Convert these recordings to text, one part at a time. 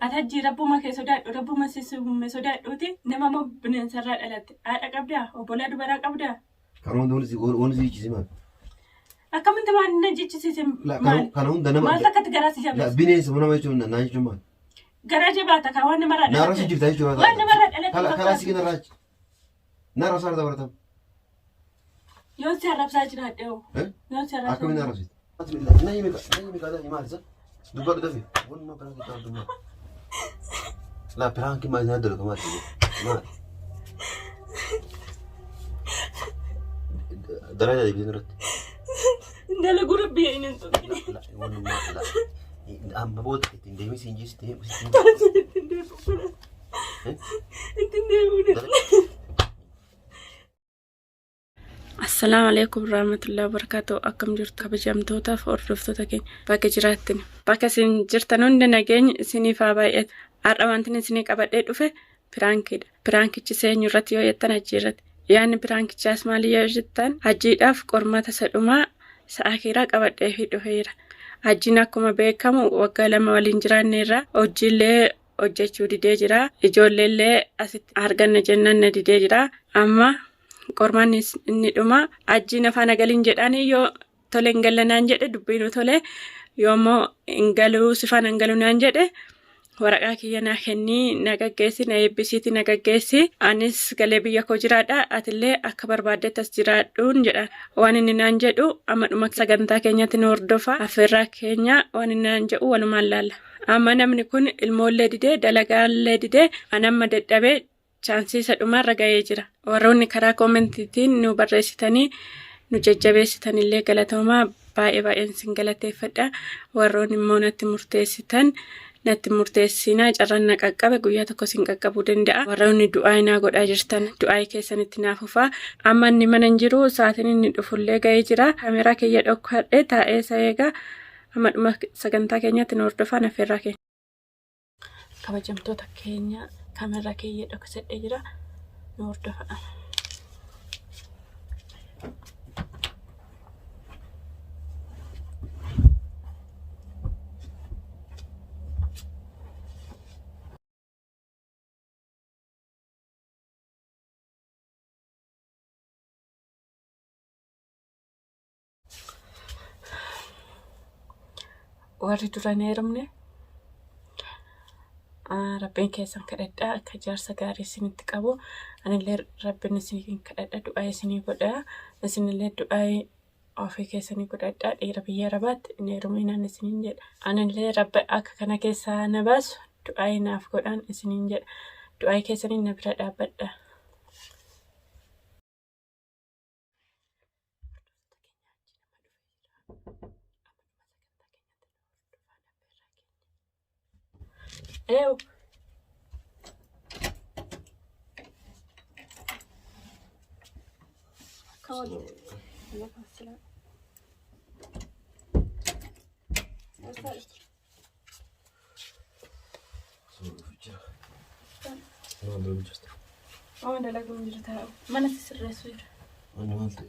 Ati hajjii rabbuma kee sodaadhu rabbuma si uume sodaadhuuti nama moo bineensarraa dhalatte haadha qabdaa obbolaa dubaraa qabdaa. Kana hunda wanti si wanti si jechisiise maal? Akkamitti waan na jechisiise La kana maal? kana hunda nama Maal takkatti garaa si la jabeessa? bineensa nama jechuun na jechuun maal? Garaa jabaata kaa waan namarraa Na arrabsu dhalatte. jirta jechuudha. Waan namarraa dhalatte Kala kalaa fakkaata. si kenna raachi. Na arrabsaa irra baratamu. Yoon si arrabsaa jiraadhe hoo? Eh? Yoon si arrabsaa Akkamiin na jiraadhe? arrabsite? Na himi na himi kana maal isa? Dubbadhu dafi. Wanuma piraanki ta'a dummaa. La piraanki maal na dalaga maal ta'e? Maal? Dalagaa deebiin irratti. Dalaguu rabbi hin hin tuqne. La wanuma la. Amma booda ittiin deemee siin jeesti deemee. Ittiin deebi'u kana. Ittiin deebi'u. Assalaamu alaikum warahmatullahi wabarakatuh. Akkam jirtu kabajamtootaaf hordoftoota keenya bakka jiraattin. Bakka isin jirtan hunda nageenyi isiniif haa baay'atu. Har'a wanti isinii qabadhee dhufe piraankiidha. Piraankichi seenyu irratti yoo jettan hajjii irratti. Yaadni piraankichaas maali yoo jettan hajjiidhaaf qormaata isa dhumaa sa'a kiiraa qabadheefii dhufeera. Hajjiin akkuma beekamu waggaa 2 waliin jiraanneerra. Hojiillee hojjechuu didee jira. Ijoolleellee asitti arganna jennaan na didee jira. Amma qormaanni inni dhuma hajjiin afaan agaliin jedhaanii yoo tole hin galla naan jedhe dubbiinuu tole yoo immoo hin galuu si faana hin galu naan jedhe waraqaa kiyya naa kennii na gaggeessi na eebbisiiti na gaggeessi anis galee biyya koo jiraadha atillee akka barbaaddetti as jiraadhuun jedha waan inni naan jedhu amma dhuma sagantaa keenyatti nu hordofa affeerraa keenya waan inni naan jedhu walumaan laalla amma namni kun ilmoollee didee dalagaallee didee an amma dadhabee Chaansii isa dhumaarra ga'ee jira. Warroonni karaa koomentiitiin nu barreessitanii nu jajjabeessitan illee galatoomaa baay'ee baay'een isin galateeffadha. Warroonni immoo natti murteessitan natti murteessinaa carraan na qaqqabe guyyaa tokko isin qaqqabuu danda'a. Warroonni du'aa naa godhaa jirtan du'aa keessanitti naaf fufaa. Amma inni mana hin jiru sa'aatiin inni dhufullee ga'ee jira. Kaameeraa kiyya dhokfadhee taa'ee isa eega. Amma dhuma sagantaa keenyaatti nu hordofaa naffeerraa keenya. Kabajamtoota keenya kaameeraa kiyya dhoksadhee jira nu hordofaa. Warri dura hin heerumne rabbiin keessan kadhadhaa akka jaarsa gaarii isinitti qabu. Anillee rabbiin isin kadhadha du'aa isinii godha. Isinillee du'aa ofii keessanii godhadhaa dhiira biyya arabaatti hin heeruminaan isiniin jedha. Anillee rabbi akka kana keessaa na baasu du'aa naaf godhaan isiniin jedha. Du'aa keessaniin na bira dhaabbadha. Eew. Akkam oolte? Alaikum salaam. Eessaa dhufte? Waan dalaguun jiru taa'u. Mana si sirreessu jira. Manni maal ta'e?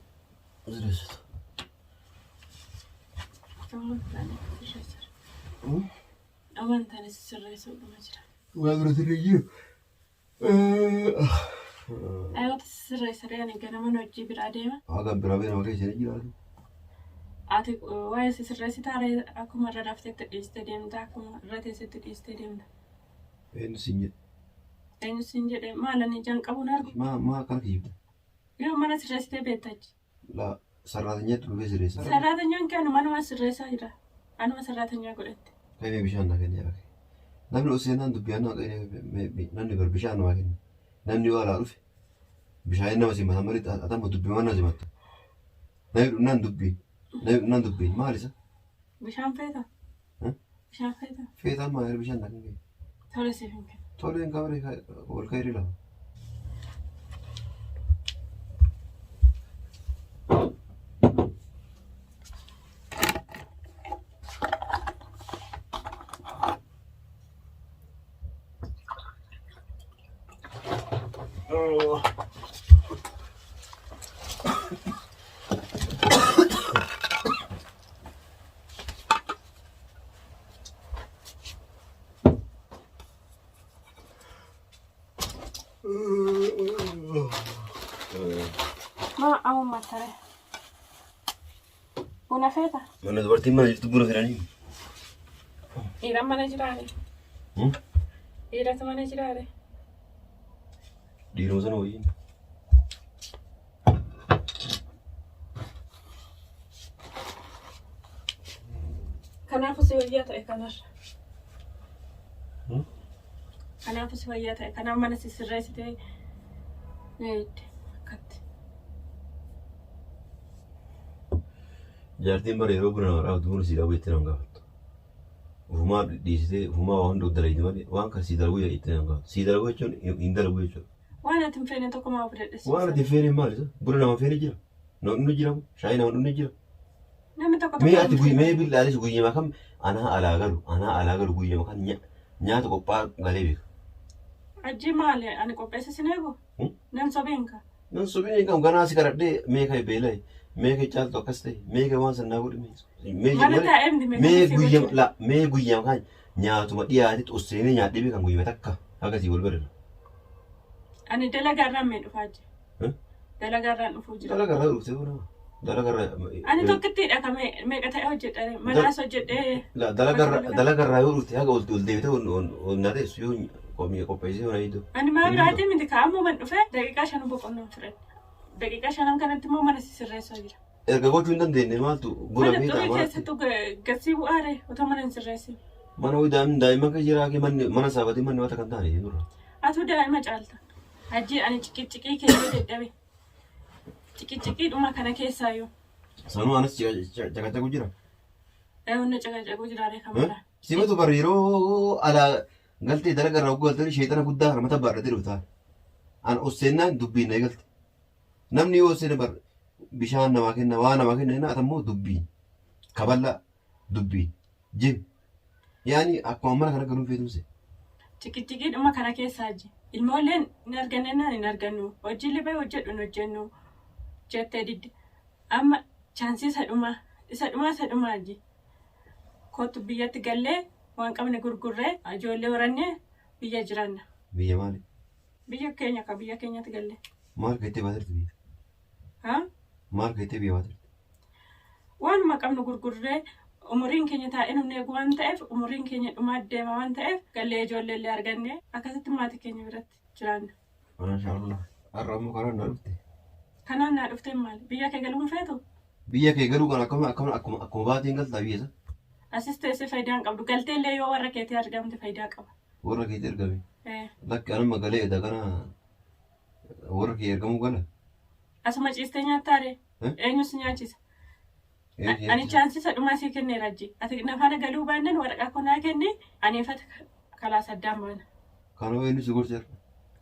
Sirreessitu. Amantaan si sirreessu jira. Amantaan si sirreessu dhuma jira. Waa bira sirree jiru. Ayoota si sirreessa ani ganaman hojii biraa deema. Haga biraa bee nama keessa ni jiraatu. Ati waa'ee si sirreessitaa ree akkuma irra raftetti dhiistee deemta akkuma irra teessetti dhiistee deemta. Eenyu siin jedhe? Eenyu siin jedhe maal ani ijaan qabuun argu? Maa maa akkana kijibda? Yoo mana sirreessitee beekta achi. La sarraatanyaatti dhufee sirreessa. Sarraatanyaan kee anuma anuma sirreessaa jira. Anuma sarraatanyaa godhatte. Kaimee bishaan naa kenni yaa Namni osoo seenaan dubbii anaa namni bar bishaan namaa kenna. Namni yoo alaa dhufe bishaan nama simata malee atama dubbii waan nama simatta. Namni dhufnaan dubbiin namni dhufnaan dubbiin maal isa? Bishaan feetaa? Bishaan feetaa? Feetaan maal bishaan naa kenni. Tole siif hin kennu. Toleen kabaree ol ka'ee lafa. Maa amuma tare. Buna feeta? Mana dubartiin mana jirtu buna fedhanii. Dhiiraan mana jiraare. Dhiiratu mana jiraare. Dhiiruma sana wayyiin. Kanaafuu si wayyaa ta'e kanarra. Kanaafuu si wayyaa ta'e kanaaf mana si sirreessitee na eegde akkatti. Jaartiin bara yeroo buna nama dhaabdu buna sii dhaabuu jettee nama gaafattu. Ufumaa dhiisitee ufumaa waa hunda dalagdi malee waan kan sii dalaguu jettee nama gaafattu. Sii dalaguu jechuun hin dalaguu jechuudha. Waan ati hin feene tokko maa fudhadhe. Waan ati hin feene maali isa? Buna nama hin feene jira. Nama dhugnu jira moo? Shaayii nama dhugnu jira. Namni tokko Mee tokko ati guyya mee billaalis guyyama kam anaa alaa galu anaa alaa galu guyyama kan nyaata qophaa'aa galee beeka. Ajji maali ani qopheesse sin eegu? Hmm? Nan sobeenka. Nan sobeen hin qabu ganaa si kadhadhee mee ka'e beela'e mee ka'e caaltu akkas ta'e mee ka'e waan san naa godhi mee Mana taa'ee miti mee mee kan si guyyama gochuu. la mee guyyama kan nyaatuma dhiyaatetti ol seenee nyaadhee beekan guyyama takka akkasii wal barina. Ani dalagaarraan mee dhufaa jira. Eh? Dalagaarraan dhufuu jira. Dalagarraa dhuftee buna dalagarraa. Ani tokkittiidha ka meeqa ta'e hojjedha manaas hojjedhee. La dalagarraa yoo dhufte haga ol ol deebitee ol ol ol na teessu yoo qopheessee hona iddoo. Ani maa biraatii miti ka ammuman dhufee daqiiqaa 5 boqonnaan fudhadhe. Daqiiqaa 5 kanatti immoo mana sisirreessaa jira. Erga gochuu hin dandeenye maaltu buna Mana feetaa xurii mana keessattuu gasii bu'aare otoo mana hin sirreessin. Mana wayii daa'imman kan jiraa kee manni mana saafatee manni wanta kan taane nurra. Atuu daa'ima caalta. Hajji ani ciqiciqii keessa dadhabe. Ciqiciqii dhuma kana keessaayyuu. Sanuu anas caqacaqu jira. Humna caqacaquu jiraaree kan biraa. Simatu bar yeroo alaa galtee dalaga irraa hogguu galtee sheexana guddaa kana mata baadhatee dhufta. An osseennaan dubbiin na eegalte. Namni yoo osseene bar bishaan namaa kenna waa namaa kenna jenna atammoo dubbiin kaballaa dubbiin jim yaani akkuma mana kana galuun feetumse. Ciqiciqii dhuma kana keessaa hajji. Ilmoolleen hin argannennaan hin argannu. Hojiilee bahee hojjedhu hin hojjennu jettee didde. Amma chaansii isa dhumaa isa dhumaa isa dhumaa hajji. Kottu biyyatti gallee waan qabne gurgurree ijoollee horannee biyya jiraanna. Biyya maali? Biyya keenya ka biyya keenyatti gallee. Maal keettee baatirti biyya? Haa? Maal keettee biyya baatirti? Waanuma qabnu gurgurree umuriin keenya taa'ee nu eegu waan ta'eef umuriin keenya dhumaa deema waan ta'eef gallee ijoollee illee arganne akkasitti maatii keenya biratti jiraanna. Maashaallah. Har'a ammoo karaan naa dhufte. Kanaan naa dhufteen maali? Biyya kee galuun feetu? Biyya kee galuu kan akkuma akkuma akkuma akkuma baateen galtaa biyya isa. Asis teessee faayidaa hin qabdu. Galtee illee yoo warra keetii argamte faayidaa qaba. Warra keetii argame. Eh, Lakki anuma galee edda kana warra kee argamuu gala. Asuma ciistee nyaattaare? Eh? Eenyu si nyaachisa? Eenyu si Ani nyaachisa? chaansii isa dhumaa sii kenneera jee. Ati na faana galuu baannaan waraqaa koo naa kenni ani ifata kalaas addaan baana. Kanoo eenyu si gorseera?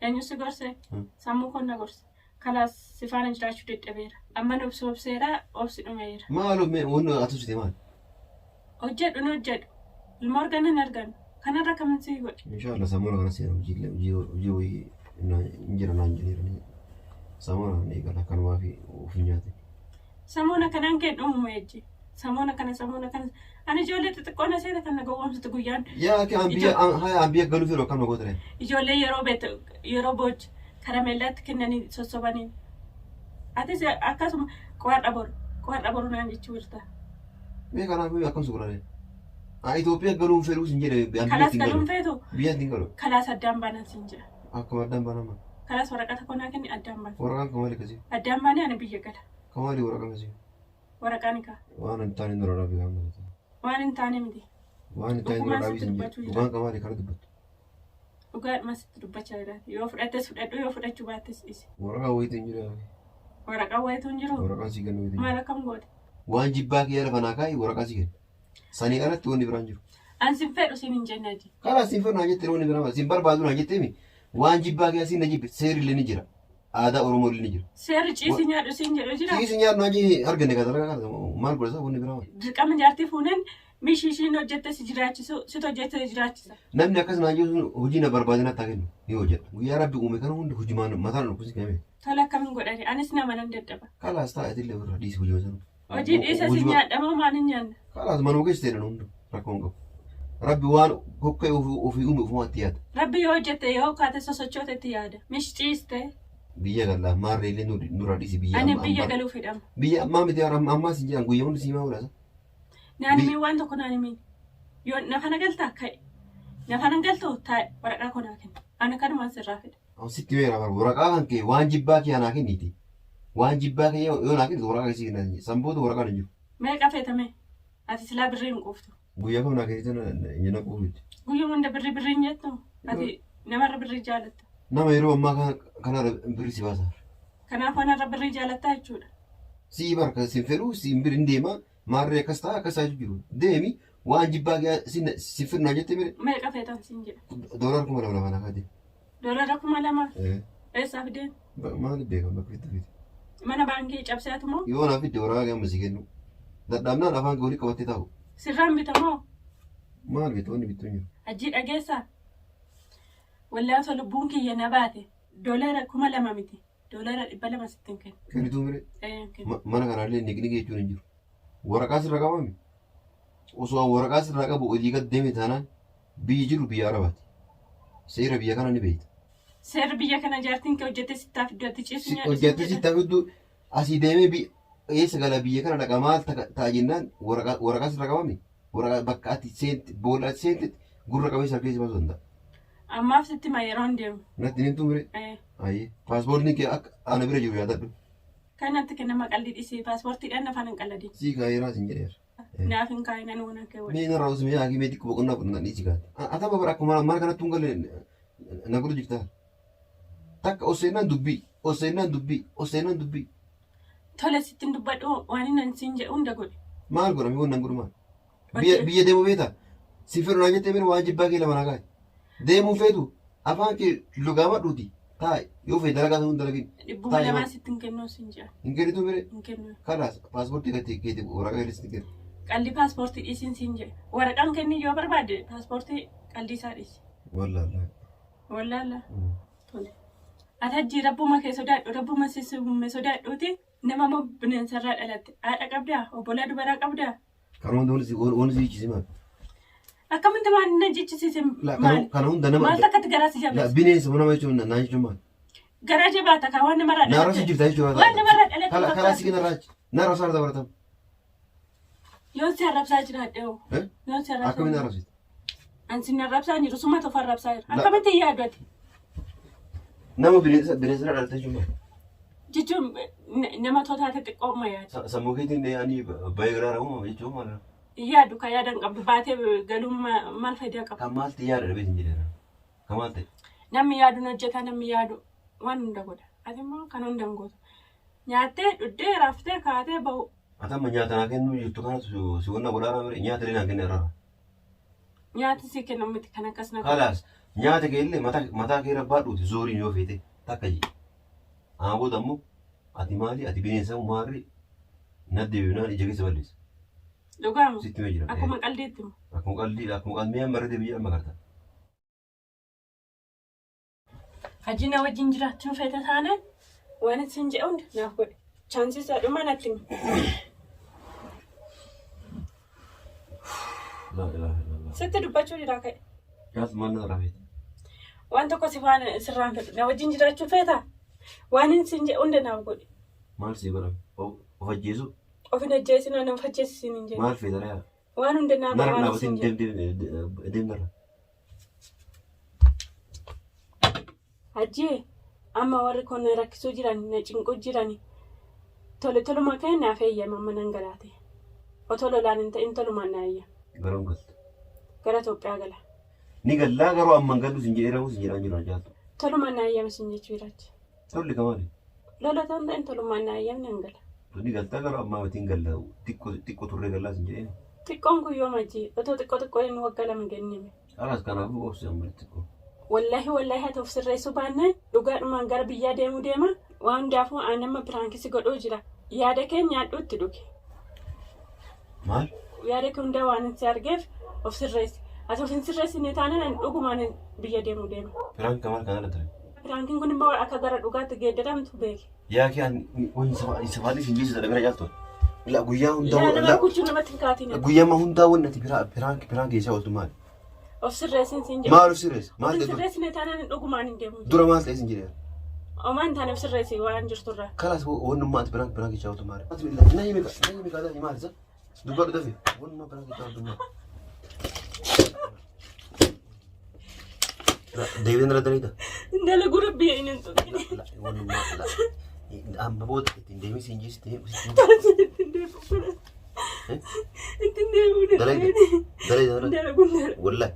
Eenyu si gorse? Hmm. Sammuu koo na gorse. Kalaas si faana jiraachuu dadhabeera. Amma nu obsi obseera obsi dhumeera. Maaloo mee wanni ati obsite maali? Hojjedhu nu hojjedhu. Ilmoo arganna hin argannu. Kanarra kamin sii godhe? Inshallah samoona kana seena hojiilee hojii hojii wayii hin jira naan jedhanii samoona kana eegala kanumaa fi of hin nyaatin. Samoona kanaan kee dhumu ejji. Samoona kana samoona kana. Ani ijoollee xixiqqoo na seeta kan na gowwoomsitu guyyaan. Yaa kee an biyya haya an biyya galuu fedhu akkam na gootare. Ijoollee yeroo beektu yeroo booji karameellaatti kennanii sossobanii. Atis akkasuma qo'adha boru qo'adha boru naan jechuu jirta. Mee kanaaf mee akkam si godhane? An Itoophiyaa galuun fedhuu sin jedhe an biyya Kalaas ittiin galuun galu. feetu Biyya ittiin galu. kalaas addaan baanaan siin jedha. Akkuma addaan baanama. Kalaas waraqata koo naa kenni addaan baana. Waraqaan kamaali kasii? Addaan baanee ani biyya gala. Kamaali waraqaan kasii? Waraqaan kaa. Waan hin taane dura dhaabii kan godhate. Waan hin taane miti. Waan hin taane dura Dhugumaan dhaabii sitti sin jedhe. dubbachuu jira. Dhugaan kamaali kana dubbattu. Dhugaadhuma sitti dubbachaa jira. Yoo fudhattes fudhadhu yoo fudhachuu baattes dhiisi. Waraqaa wayiitu hin jiru. Waraqaan wayiitu hin jiru. Waraqaan si kennu wayiitu hin Maal jiru. akkam goote? Waan jibbaa kiyya lafa naa kaa'i waraqaa si kenna. Sanii alatti wanni biraan jiru. An sin fedhu siin hin jenne ati. Karaa siin fedhu naan jettee wanni biraa maal? Siin barbaadu naan jettee mi? Waan jibbaa kiyya siin na jibbe seerri illee ni jira. Aadaa Oromoo illee ni jira. Seerri ciisi nyaadhu siin jedhu jira. Ciisi nyaadhu naan jee arganne kaa dalagaa kana maal godhasa wanni biraa maal? Dirqama jaartii fuunen mishi ishiin hojjette si jiraachisu situ hojjette si jiraachisa. Namni akkas naan jedhu sun hojii na barbaadina haa kennu ni hojjedha. Guyyaa Rabbi uume kana hunda hojimaan mataan dhukkubsi kenname. Tola akkamiin godhani anis nama nan dadhaba. Kalaas taa'e illee irra dhiisi hojii sana. Hojii dhiisa si nyaadha moo maal hin nyaanna? Kalaas manuma keessa ta'e hunda rakkoo hin qabu. Rabbi waan kokkee ofii uume ofumaatti yaada. Rabbi yoo hojjette yoo kaate sosochoota itti yaada. Mish ciiste. Biyya gallaa maarree illee nurraa dhiisi biyya Ani amma biyya amma galuu fedhama. biyya ammaa miti ammaa sin jedhan guyyaa hundi siimaa oolasa. Naan himi waan tokko naan himi. Yoo nafa na galtaa ka'e. Nafa na galtu taa'e waraqaa koo naa kenna. Ani kanumaan sirraa fedha. Sitti beera bara waraqaa kan kee waan jibbaa kee anaa kenniti. Waan jibbaa kee yoo naa kennitu waraqaa kee sii kenna. San booda waraqaan hin jiru. Meeqa feetame? Ati silaa birrii hin quuftu. Guyyaa kam naa kennitu na quufutti. Guyyaa hunda birrii birrii hin jettu. Ati namarra birrii jaalatta. Nama yeroo ammaa kanarra birrii si baasa. Kanaaf anarra birrii jaalattaa jechuudha. Sii barka sin fedhu siin bir hin deema maarree akkas ta'a akkas ta'a jiru. Deemi waan jibbaa kee sin fedhu naa jette mire Meeqa feetan siin jedha. Doolaara 2000 naa kaate. Doolaara 2000 eessaa fideen? Maaliif beekama bakka itti fide? Mana baankii cabseetu moo? Yoo naa fidde waraqaa kee amma si kennu. Dadhabnaan afaan kee olii qabattee taa'u. Sirraan bitamoo? Maal bitu wanni bittu hin jiru. Hajjii dhageessaa? Wallaahi osoo lubbuun kiyya na baate doolaara 2000 miti. Doolaara 200 sitti hin kennu. Kennituu mire Ee, hin kennu. Mana kanaallee niqniqi jechuun hin jiru. Waraqaa sirraa qabami. Osoo an waraqaa sirraa qabu olii gad deeme taanaan biyyi jiru biyya Arabaati. Seera biyya kana ni beekta. Seerri biyya kana jaartiin kee hojjettee sittaaf iddoo itti ciisu nyaadhu siin Hojjettee jedhan. sitti fiddu asii deemee eessa gala biyya kana dhaqa maal ta'a jennaan waraqaa sirraa qabami. Waraqaa bakka ati seente boolla ati seentetti gurra qabee sarkee si baasuu danda'a. Ammaaf sitti hima yeroo hin deemu. Natti hin himtuu mire? Ee. Ayyee. Paaspoortiin kee akka ana bira jiru yaadadhu. Kan natti kennama qal'ii dhisii paaspoortiidhaan afaan hin qalladin. Sii kaayeraa sin jedheera. Naaf hin kaayin ani waan akka Mee narraa osoo mee haakimee xiqqoo boqonnaa fudhannaan dhiisi kaate. Atama bara akkuma mana kanatti hin galle na godhu jirta. Takka osseennaan dubbii osseennaan dubbii osseennaan dubbii. Tole sittin dubbadhu waan inni ani siin jedhu hunda godhi. Maal godhame waan nan godhu maal? Biyya deemuu beektaa? Si fedhu naa jettee bira waan jibbaa kee lama naa kaa'i. Deemuu feetu afaan kee lugaamadhuuti taa'i yoo feete dalagaa ta'uu hin dalagin. Dhibbuma Taa'i lamaa mana. sitti hin kennuu siin jedha. Hin kennitu mire? Hin kennu. Kalaas paaspoortii gatii keeti waraqaa keetis ni kenna. Qalli paaspoortii dhiisiin siin jedha. Waraqaan kenni yoo barbaade paaspoortii qaldii isaa dhiisi. Wallaallaa. Wallaallaa. Tole. Ati hajjii rabbuma kee sodaadhu rabbuma si uume sodaadhuuti nama moo bineensarraa dhalatte haadha qabdaa obbolaa dubaraa qabdaa. Kana hunda wanti si jechisiise maal? Akkamitti waan na jechisiise La maal? kana hunda nama Maal takkatti garaa si la jabeessa? bineensa nama jechuun naan jechuun maal? Garaa jabaata kaa waan namarraa Naarra si dhalatte. jirta jechuudha. Waan namarraa dhalatte Kala karaa fakkaata. si kenna naarra saarta baratama. Yoon si arrabsaa jiraadhe hoo? Eh? Yoon si arrabsaa Akkamiin jiraadhe? arrabsite? An sin arrabsaa hin jiru suma tofa arrabsaa jira. La Akkamitti hin yaaddu ati? Nama bineensa dhalatte jechuun maal? Jechuun nama too taate xiqqooma yaadu. Sammuu keetiin ani baay'ee garaa uumama jechuun maal? Hin yaaddu kan yaada hin qabdu baatee galuun maal faayidaa qaba? Kan maal ta'e yaada dhabee hin jedheera. Kan maal ta'e? Namni yaadu hin hojjeta namni yaadu waan hunda godha. Ati immoo kan hunda hin gootu. Nyaattee dhuddee raftee kaatee bahu. Ati amma nyaata naa kennuu jirtu kanatu si wanna godhaa mire nyaata illee naa kenna irraa. Nyaati sii kennu miti kan akkas na godhu. Kalaas nyaata kee illee mataa kee irra baadhuuti zooriin yoo feete takka jee. Aan booda ammoo ati maali ati bineensa maarri na deebinaan ija keessa balleessa. Dhugaama. Sitti himee jira. Akkuma qaldiitti moo. Akkuma qaldiidha akkuma qalmii amma irra deebi'ee amma garta. Hajii na wajjin jiraachuu feeta taanaan waan isin jedhu hunda naaf godhi. Chaansii isaa dhumaa natti himi. Laa ilaaha illallah. Sitti dubbachuu jira ka'e. Gaas maal na rafeeti? Waan tokko si faana sirraan fedhu. Na wajjin jiraachuu feetaa? Waan isin jedhu hunda naaf godhi. Maal sii godhame? Of ajjeesuu? Of hin ajjeesin waan of ajjeesisiin hin jenne. Maal feeta yaa? Waan hunda naaf Nara waan isin dhaabatiin jedhu. deem deem deem narra. Hajjii amma warri kun na rakkisuu jiran na cinquu jiran tole toluma kee naaf eeyyama amma nan galaate. Otoo lolaan hin ta'in tolumaan na eeyyama. Garam galta. Gara Itoophiyaa gala. Ni gallaa garuu amma hin gallu sin jedhee rafu sin jedhaan jiru jaaltu. Tolumaan na eeyyama sin jechuu jiraachi. Tolli kamaali. Lola otoo hin ta'in tolumaan na eeyyamni nan gala. Ni galtaa garuu ammaa miti hin galla xiqqoo turree gallaa sin jedhee. Xiqqoon kun yoom hajji otoo xiqqoo xiqqoo inni waggaa lama kennime. Kalaas kanaafuu obsi amma xiqqoo. Wallaahi wallaahi ati of sirreessuu baannaan dhugaadhumaan gara biyyaa deemuu deema waan hundaafuu aan amma piraankisi godhuu jira. Yaada kee nyaadhu itti dhugi. Maal? Yaada kee hundaa waan si argeef of sirreessi. Ati of hin sirreessine taanaan ani dhugumaan biyya deemuu deema. Piraank maal kana irra ture? Piraankiin kun immoo akka gara dhugaatti geeddaramtu beeki. Yaa kee ani waan safaadhi sin geessu dadhabera caaltu. La guyyaa hundaa Yaa nama la gochuu namatti hin kaatiin. guyyaa hundaa wanni ati piraank piraank geessaa ooltu maali? Of sirreessin siin jedhu. Maal of sirreessa? Maal Of ta'e dura? sirreessine taanaan dhugumaan hin deemu. Dura maal ta'e sin jedhe? Omaa hin taane of sirreessi waan jirturraa. Kalaas wannummaa ati biraa biraa kichaa otu maali? Na himi na himi kaadha maal isa? Dubbadhu dafi. Wannummaa biraa kichaa otu maali? Deebiin irra daleeta. Dalaguu rabbi hin hin tuqine. Wannummaa la. Amma booda ittiin deemii siin jeesti. Ittiin deebi'u. Ittiin deebi'u. Daleeta. Daleeta. Dalaguun dalagu. Wallahi.